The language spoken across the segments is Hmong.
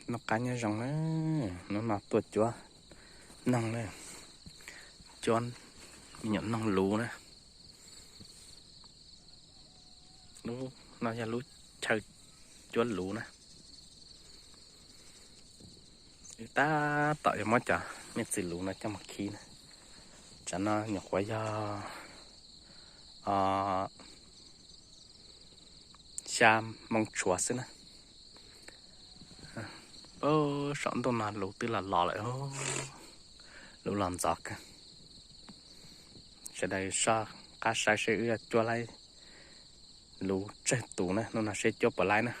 Noj qab nyob zoo na, hnub no tuaj cuab noog na, cuab me nyuam noog luv na. Lub no yog lub chaw cuab luv na. Wb tab tom yuav muab cov me txwv luv no coj mus khi na. Tsam no nyuam qhuav yog xya moo tshuav xwb na. Saum ntuj no luv twb los los lawm, luv los ntxov kawg. Sawv daws soj qab saib seb wb yuav cuab laib luv tsawg tus na, hnub no seb cuab puas laib na.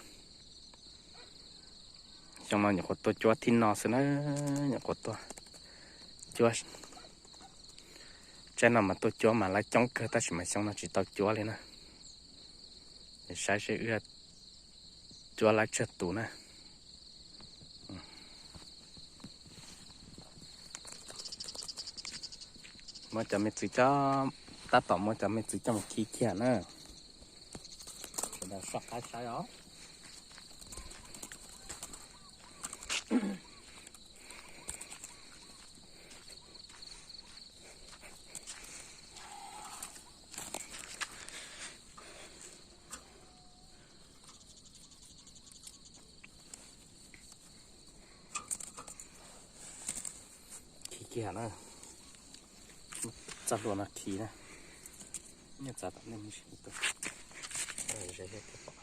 Xyoo no nyuam qhuav tuaj cuab thib no xwb na, nyuam qhuav tuaj cuab. Tsaib no mas tuaj cuab mas laib coob kawg tab sis mas xyoo no tsis tau cuab li na. Saib seb wb cuab laib tsawg tus na. Muab cov me txwv coj, tab tom muab cov me txwv coj mus khi kiag na. Sawv daws soj qab saib os. Khi kiag na, txoj hlua no khi na. Nyob txav tom nej mus ib tus, ze thiab pom.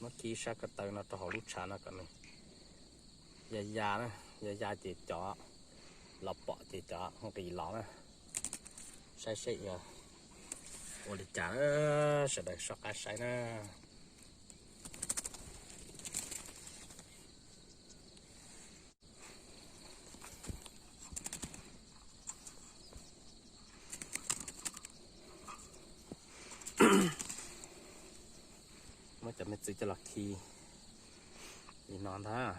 Muab khi sab ko taw no rau hauv lub tshav no kom nws ya ya na, ya ya ces cov los pom ces cov nqis los na. Saib seb ua li cas na, sawv daws soj qab saib na. Muab cov me txwv coj los khi li no ntag.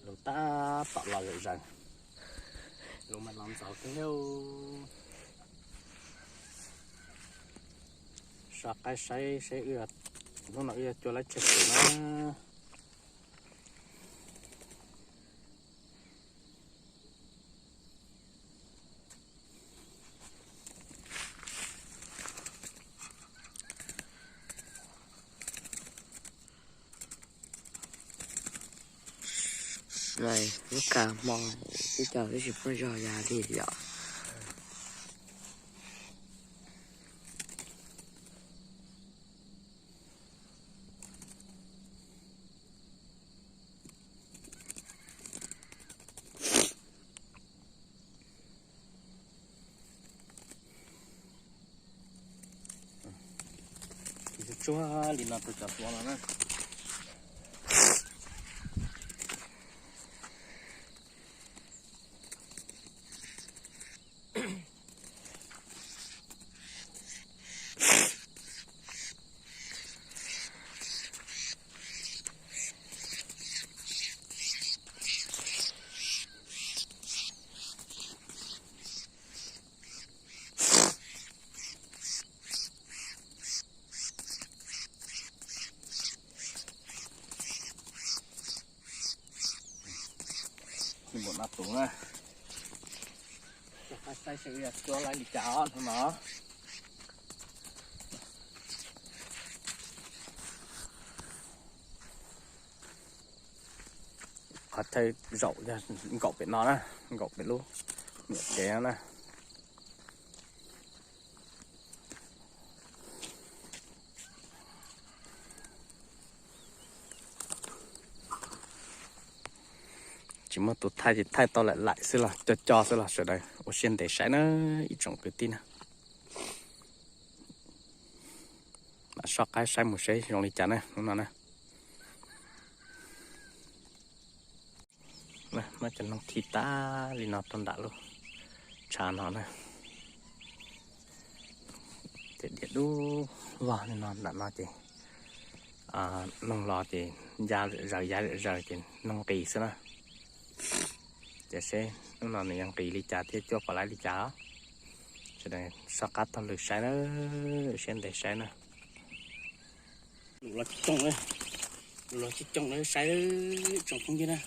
Lus tab tom los zom zaws, lus mas los ntxov kawg. Soj qab saib seb hnub no wb yuav cua laib tsawg tus na. Lub ka hmo twb cog twb tsis poob zog ya li yom. Tsuag li no rau cov hlua no na. Npaum no tus na. Saib seb yuav cua laib li cas os hnub no. Qhov chaw zaum yog nkaum pem no na, nkaum pem lub niam tsev no na. Tsis muaj tus thaij ces thaij tau laim laim xwb los co co xwb los sawv daws ua siab ntev saib na ib tsoom kwv tij na. Mam soj qab saib mus seb zoo li cas na hnub no na. Muab cov noog khi tag li no rau nram lub tshav no na. Ces diam dub vog li no nram no ces noog los ces ya zaws ya zaws ces noog nqis xwb na. Ces seb hnub no nws yuav nqis li cas thiab cuaj pom laib li cas. Sawv daws soj qab taug lw saib na, siab ntev saib na. Lus los tsis coob, lus los tsis coob saib tsoom phooj ywg na.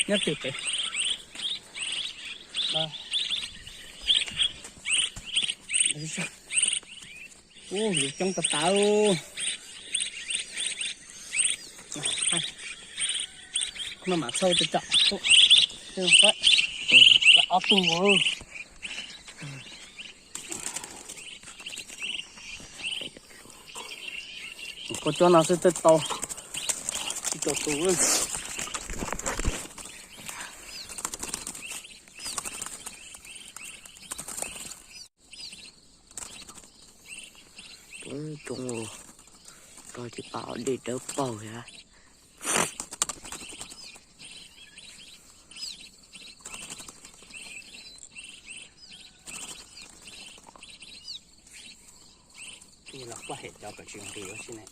Nyob twg pem. Ub, yus coob tas tas. No mam txhawj cov cov. Ob tug. Kua cuab no xwb twb tau, tsis tau tus. Coob coob, tog ces pab dej dawb paug thiab. Los kuaj hem cov kom tsis nqis ua si ne.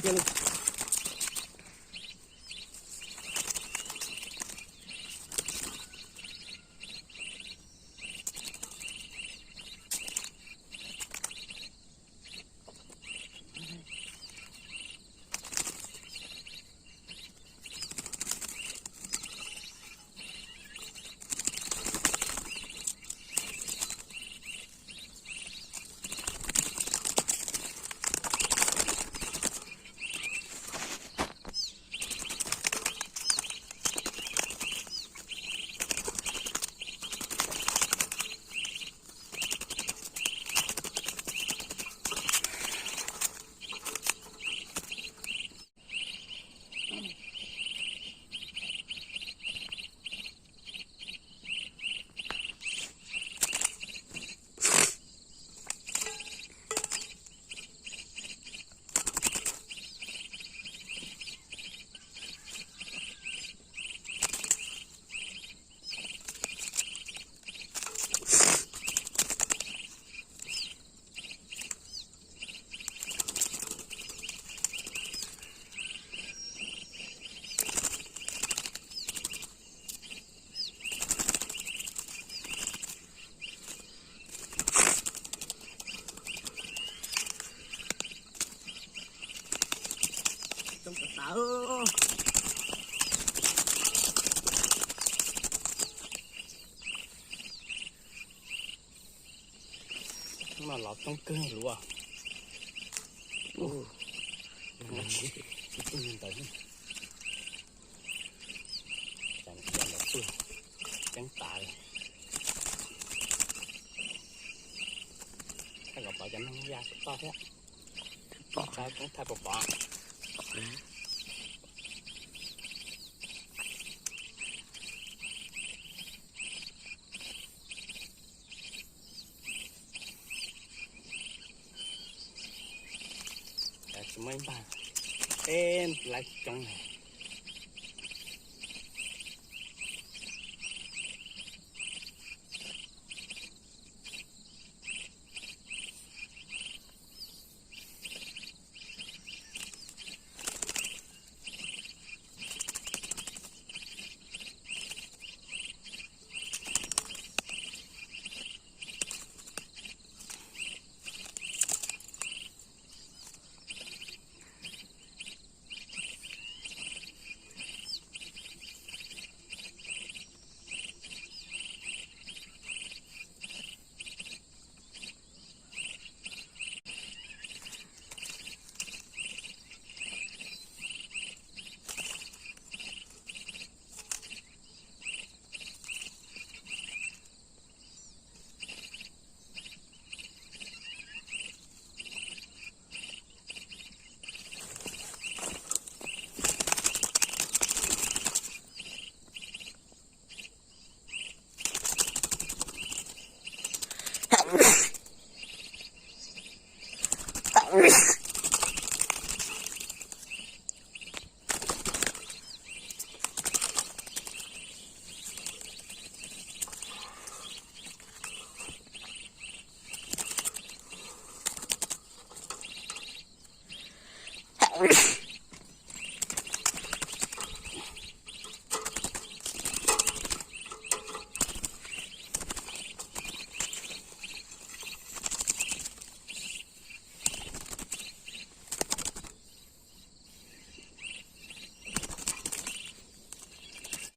kiag li. Mas los coob kawg luaj. Tsis tuaj ntawd, ntawd tuaj ceeb tas li. Thaij kom pom cov neeg ya saum toj thiab. Thaij pom, thaij pom pom. Tsis muaj ib npag, peb lawv coob.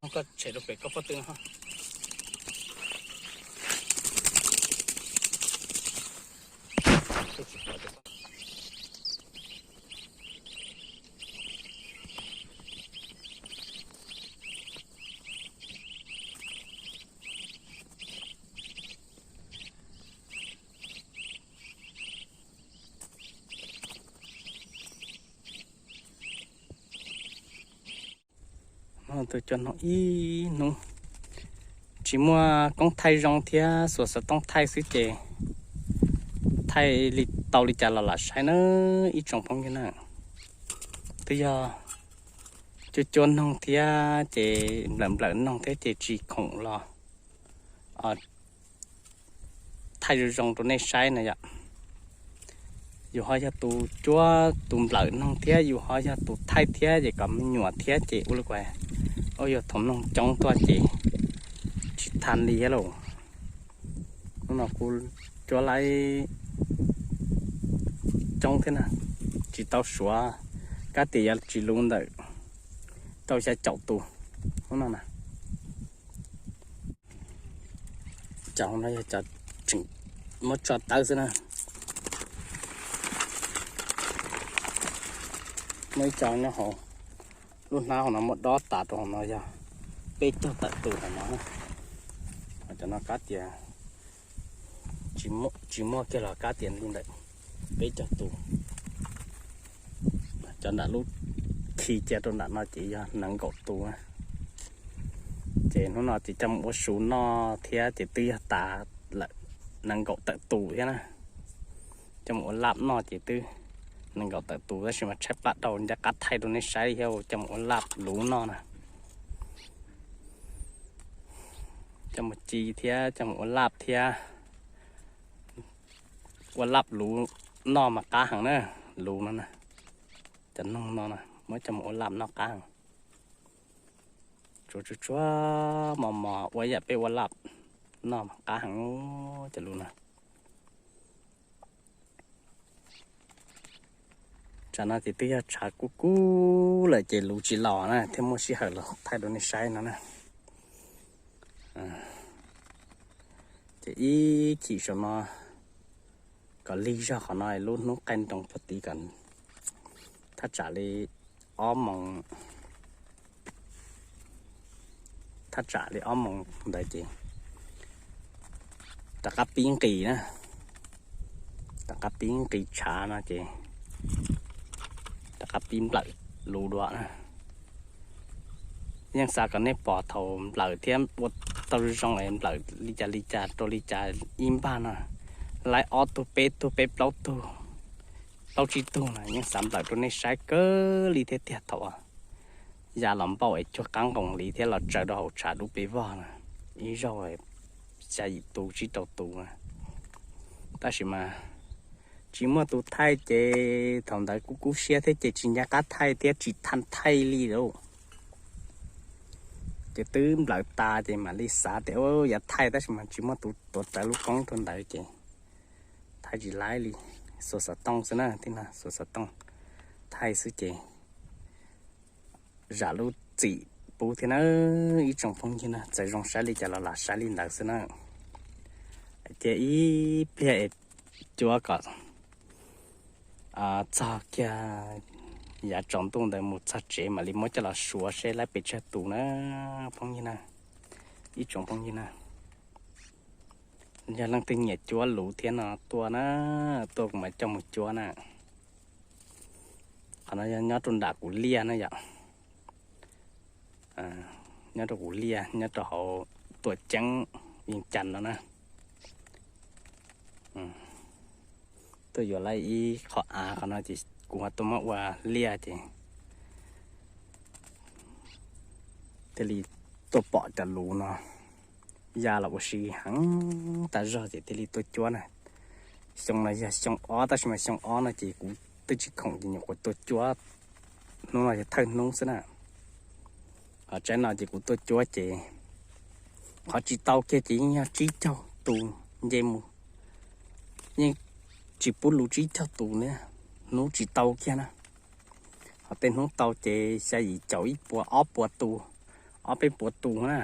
Koj tshem rau pem koj pob tw no. Tus cua no ib hnub tsis muaj koob thaij zoo thiab xuas xov tooj thaij xwb ces thaij li tau li cas los lam saib na ib tsoom phooj ywg na. Twb yog cua cua noog thiab ces nplawm nplawm noog thiab ces tsis khoom los thaij zoo zoo rau nej saib na yom. Yus ho yog tus cuab tus nplawm noog thiab yus ho yog tus thaij thiab ces kom me nyuam thiab ces ua li kuas, ua yog thaum noog coob tuaj ces tsis tha li thiab lauj. Hnub no kuv cuab laib coob thiab na, tsis tau suav, kab tias yuav tsis luv ntawm rau xya caum tus hnub no na. Cov no yog cov tseem muab tso tawb xwb na. Muaj ib co nyob hauv lub hnab hauv no muab dob tas rau hauv no yog peb caug tawm tus hauv no. Cov no kab tias tsis muaj kiag los kab tias li ntawm peb caug tus. Cov nram lub khi cia rau nram no ces yog nees nkaum tus. Ces hnub no ces coj mus ua su noj thiab ces twb yog tas lawm nees nkaum tawm tus thiab na. Coj mus ua laj noj ces twb nees nkaum tawm tus tab sis mas tshaib plab dhau ncaj qab thaij rau nej saib thiab coj mus ua laj luv noj na. Coj mus ci thiab coj mus ua laj thiab. Ua laj luv noj mas qab heev na, luv no na. Cov noog no na muab coj mus ua laj noj qab heev. Tsuag tsuag tsuag mos mos ua yam peb ua laj noj mas qab heev cov luv no. Tsam no ces twb yog tshav kub kub lawm ces luv tsis los na thiaj muaj sij hawm los thaij rau nej saib no na. Ces ib chim saum no kom lig zog qhov no lub hnub qaij nroos puag tid kom thaj tsam li ob moos, thaj tsam li ob moos ntawd ces rov qab pib nqis na, rov qab pib nqis tshav no ces rov qab pib nplawm luv dua na. Yeej xav kom nej pom thaum nplawm thiab ua tau zoo es nplawm li cas li cas rau li cas ib npag no, laib ob tug peb tug peb plaub tug, plaub tsib tug no yeej xav nplawm rau nej saib kawg li thiab tiag thaum ya los npauj es cuag qab nqoos li thiab los tsaws rau hauv tshav dub pes vog na, ib zaug xya yim tus tsib rau tus na. Tab sis mas tsis muaj tus thaij ces thaum ntawd kuj kub siab thiab ces tsis nco qab thaij thiab tsis tha thaij li lauj. Ces twb nplawm tas ces mam li xav tias yav thaij tab sis mas tsis muaj tus tuav rawv lub koob rau ntawd ces thaij tsis laib li. Xuas xov tooj xwb na, tib no xuas xov tooj thaij xwb ces zam lub txim pub thiab na. Ib tsoom phooj ywg na, txawm zoo saib li cas los lam saib li ntawd xwb na. Cia ib pliag es cuab kom txog kiag yav tsaus ntuj ntawd mus txog tsev mam li muab coj los suav seb laib pes tsawg tus na, phooj ywg na, ib tsoom phooj ywg na. Yog leej twg nyiam cuab luv thiab no tuaj na, tuaj kuv mam coj mus cuab na. Qhov no yog nyob rau nram kuv liaj na yom. Nyob rau kuv liaj nyob rau hauv Tuam Ceeb, Vias Cas no na. Tuaj yuav laib ib qho av qhov no ces kuv ho tuaj muab ua liaj ces thiaj li tuaj pom cov luv no ya los ua si heev tas zog ces thiaj li tuaj cuab na. Xyoo no yog xyoo ob tab sis mas xyoo ob no ces kuv twb tsis khoom ces nyuam qhuav tuaj cuab, hnub no yog thawj hnub xwb na. Ho tsaib no ces kuv tuaj cuab ces qhov tsis tau kiag ces yeej yog tsib caug tus nce mus, yeej tsis pub luv tsib caug tus na, hnub tsis tau kiag na. Ho tej hnub tau ces xya yim caum ib puas ob puas tus, ob peb puas tus na.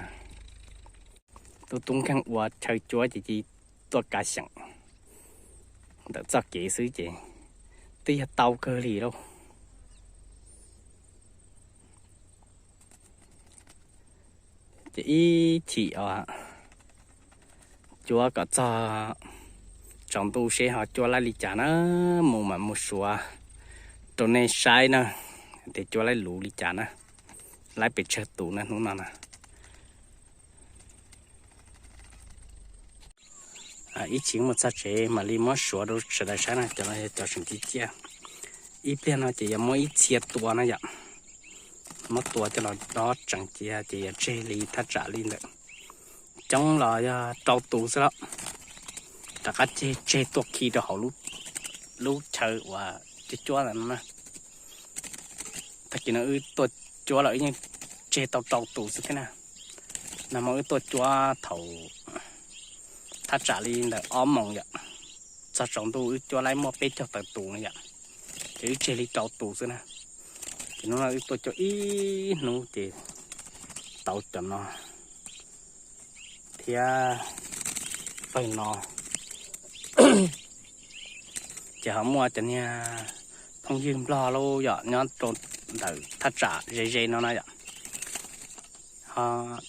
Tus tub nkeeg uas chaw cuab ces cia tuaj kav xyeem ntawm txoj kev xwb ces twb yog tau kawg li lauj. Ces ib chim os, cuab kom txog tsaus ntuj seb ho cuab laib li cas na, mus mam mus suav rau nej saib na, tias cuab laib luv li cas na, laib pes tsawg tus na hnub no na. Ib chim mus txog tsev mam li muab suav rau sawv daws saib na, cov no yog cov tseem ciaj ciaj. Ib pliag no ces yuav muab ib txhia tua na yom, muab tua coj los dob tseem cia ces yuav tseg li thaj tsam li ntawm coob los yog rau tus xwb los rov qab tseg tseg tuaj khi rau hauv lub lub chaw uas cuab cuab ntawd no na. Tag kis no wb tuaj cuab los wb yeej tseg tau rau tus xwb thiab na. Nag hmo wb tuaj cuab thaum thaj tsam li ntawm ob moos yom, txog tsaus ntuj wb cuab laib muaj peb caug tawm tus no yom, ces wb tseg li rau tus xwb na. Ces hnub no wb tuaj cuab ib hnub ces tau cov no thiab pawg no. Ces ho muaj cov niag phooj ywg Nplog lauj yom, nyob rau ntawm thaj tsam ze ze no na yom, ho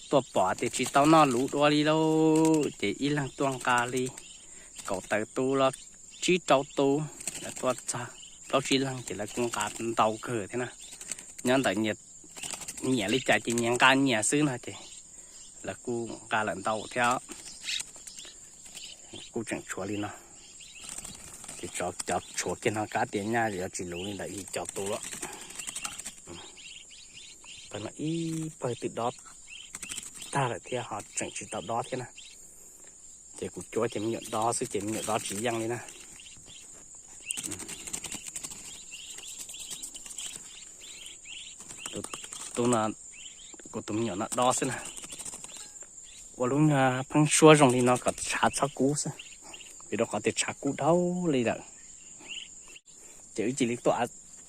tuaj pom tias tsis tau noj luv dua li lauj, ces ib leeg tuaj nqa li kaum tawm tus los tsib rau tus, lawv tuaj txog plaub tsib leeg ces lawv kuj nqa ntau kawg thiab na. Nyob ntawm nyiam li cas ces nyias nqa nyias xwb no ces lawv kuj nqa lawm ntau thiab. Kuj tseem tshuav li no, ces cov tshuav kiag no kab tias nyaj yuav tsis luv li ntawm yim caum tus lawm. Pawg no ib pawg twb dob tag lawm thiab ho tseem tsis tau dob thiab na. Ces kuv cuab ces me nyuam dob xwb ces me nyuam dob tsis yeej li na. Tus no, kuv tus me nyuam no dob xwb na. Ua lub nyuag pheeb suab zoo li no kom tshav txhob kub xwb, vim rau qhov tias tshav kub dhau li lawm. Ces wb cia li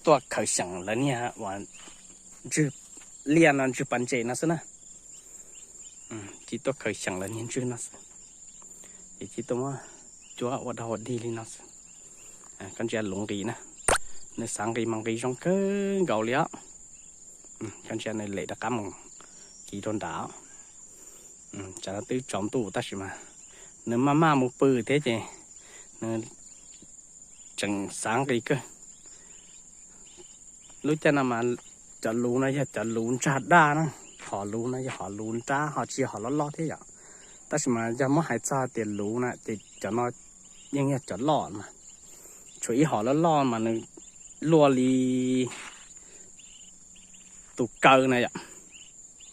tuaj khaws xyeem lawv niag uas ntswg liaj no, ntswg pas ntses no xwb na. Cia tuaj khaws xyeem lawv niag ntswg no xwb, ces cia tuaj muab cuab ua dog ua dig li no xwb. Koj ntsia luv nqis na, nws xav nqis mas nqis zoo kawg nkaus li os. Koj ntsia nws lem rov qab mus kiv rau nram. Tsam no twb tsaus ntuj tab sis mas nws maj maj mus pw thiab ces nws tseem xav nqis kawg. Lub caij no mas cov luv no yog cov luv ntsag daj na, hom luv no yog hom luv nrab ho tsis yog hom loj loj thiab yom. Tab sis mas yog muab hais txog tias luv na ces cov no yeej yog cov loj mas, tshuav ib hom loj loj mas nws luaj li tus kaw na yom,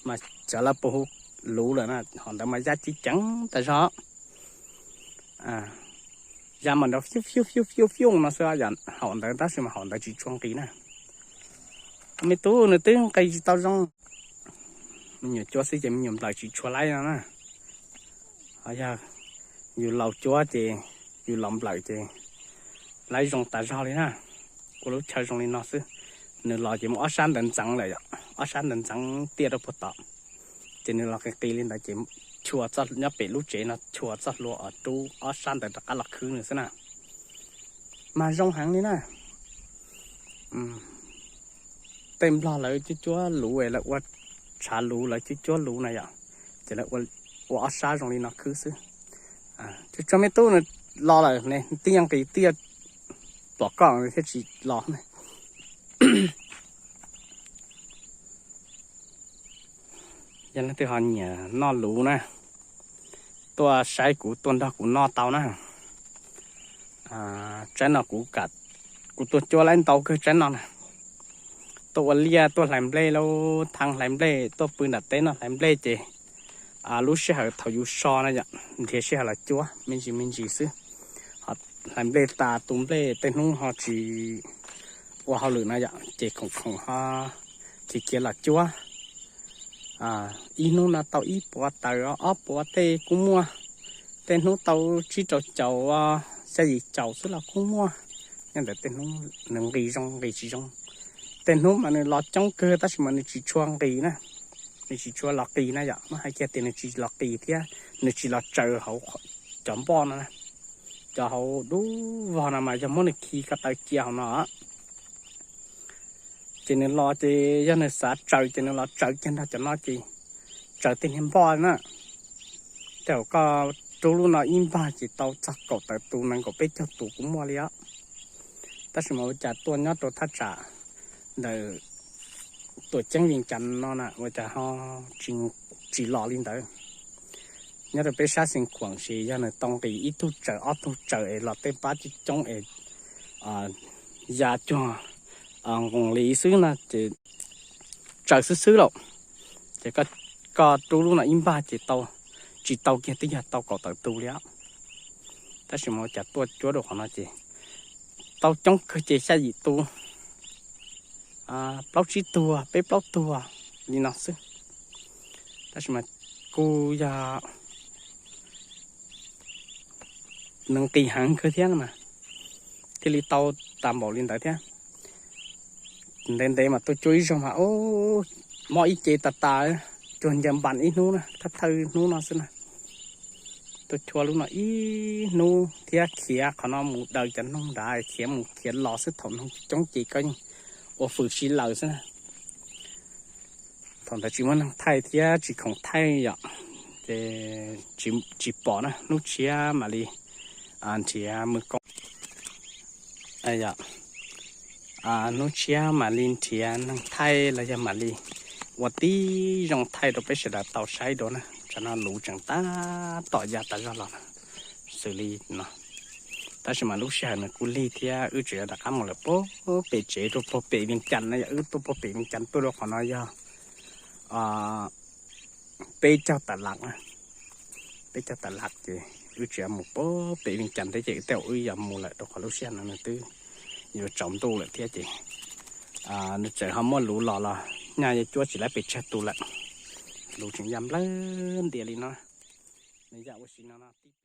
mas cov lawv puas hu luv lawm na, hom ntawd mas ya ceev ceev tas zog. Ya mas nrov fiuj fiuj fiuj fiuj fiuj no xwb, hom ntawd tab sis mas hom ntawd tsis tshua nqis na. Me tub nws twb nqis tsis tau zoo, me nyuam cuab xwb ces me nyuam nplawm tsis tshua laib no na. Ho yog yus laus cuab ces yus los nplawm ces laib zoo tas zog li na. Ua lub chaw zoo li no xwb, nws los ces muaj ob sab ntawd ntxeev lawm yom, ob sab ntawd ntxeev tiaj rau puag tod. Ces nws los qis qis li ntawd ces chua txoj, nyob pem lub tsev no chua txoj hlua uas rub ob sab ntawd rov qab los khwb nws xwb na. Mas zoo heev li na. Tej Nplog lawv cuab cuab luv, lawv ua tshav luv, lawv cuab cuab luv na yom, ces lawv ua ob sab zoo li no khwb xwb. Tsuas tsuag me tub nws los lawm ne, twb yeej nqis twb yuav pom koj thiaj tsis los ne. Yog leej twg ho nyiam noj luv na, tuaj saib kuv, tuaj nrog kuv noj tau na. Tsaib no kuv, kuv tuaj cuab laib ntau kawg tsaib no na. Tuaj ua liaj, tuaj hlais nplej lauj, thaj hlais nplej, tuaj pw nram teb noj hlais nplej ces lub sij hawm thaum yus so na yom, nrhiav sij hawm los cuab me ntsis me ntsis xwb. Ho hlais nplej tas tu nplej tej hnub ho tsis ua hauj lwm na yom, ces khoom khoom ho khiav khiav los cuab. Ib hnub no tau ib puas tawm, ob puas tej kuj muaj, tej hnub tau tsib rau caum, xya yim caum xwb los kuj muaj. Nyob ntawm tej hnub nws nqis zoo nqis tsis zoo. Tej hnub mas nws los coob kawg tab sis mas nws tsis tshua nqis na, nws tsis tshua los qis na yom, muab hais kiag tias nws tsis los qis thiab nws tsis los tsaws hauv cov npoj no na. Cov hauv dub vog no mas yog muab nws khi ko taw cia hauv no. Ces nws los ces yog nws xav tsaws ces nws los tsaws kiag nrog cov no ces tsaws tej niag npoj na. Tej zaum koj rub lub no ib npag ces tau txog kaum tawm tus, nees nkaum peb caug tus kuj muaj li os. Tab sis mas ua cas tuaj nyob rau thaj tsam ntawm Tuam Ceeb Vias Cas no na ua cas ho tsis los li ntawd. Nyob rau peb sab Xeev Khuam ces yog nws tau nqis ib tug tsaws ob tug tsaws es los tej pab coob coob es ya cuag nqoos li xwb no ces tsaws xwb xwb lauj. Ces koj rub lub no ib npag ces tau, tsis tau kiag twb yog tau kaum tawm tus li os. Tab sis mas ua cas tuaj cuab rau qhov no ces tau coob kawg ces xya yim tus, plaub tsib tuag, peb plaub tuag li no xwb. Tab sis mas kuj yog neeg qis heev kawg thiab no mas thiaj li tau tag npaum li ntawd thiab. Ntev ntev mas tuaj cuab ib zaug mas mob ib ce tas tas, cuag ncaws npas ib hnub na, thawj thawj hnub no xwb na. Tuaj cuab lub no ib hnub thiab khiav qhov no mus daws cov noog nrad, khiav mus khiav los xwb, thaum noog coob ces koj yeej ua fwm si laws xwb na. Thaum ntawd tsis muaj neeg thaij thiab tsis khoom thaij yom, ces tsis pom na. Hnub tshiab mam li nrhiav mus koob, hnub tshiab mam li nrhiav neeg thaij los yog mam li ua tib zoo thaij rau peb sawv daws tau saib dua na. Tsam no luv tseem tab tom ya tas zog los xws li no. Tab sis mas lub sij hawm nws kuj lig thiab wb tseem yuav rov qab mus lawm puag pem tsev rau puag pem Vias Cas no. Yog wb tuaj puag pem Vias Cas tuaj rau qhov no yog peb caug tas las, peb caug tas las ces wb tseem yuav mus puag pem Vias Cas thiab ces tej zaum wb yuav mus lawm rau qhov lub sij hawm no nws twb yuav tsaus ntuj lawm thiab ces nws tseem ho muaj luv los los nyaj yuav cuab tsis laib pes tsawg tus lawm. Luv tseem ya nplawg ntias li no. Nws yam ua si no no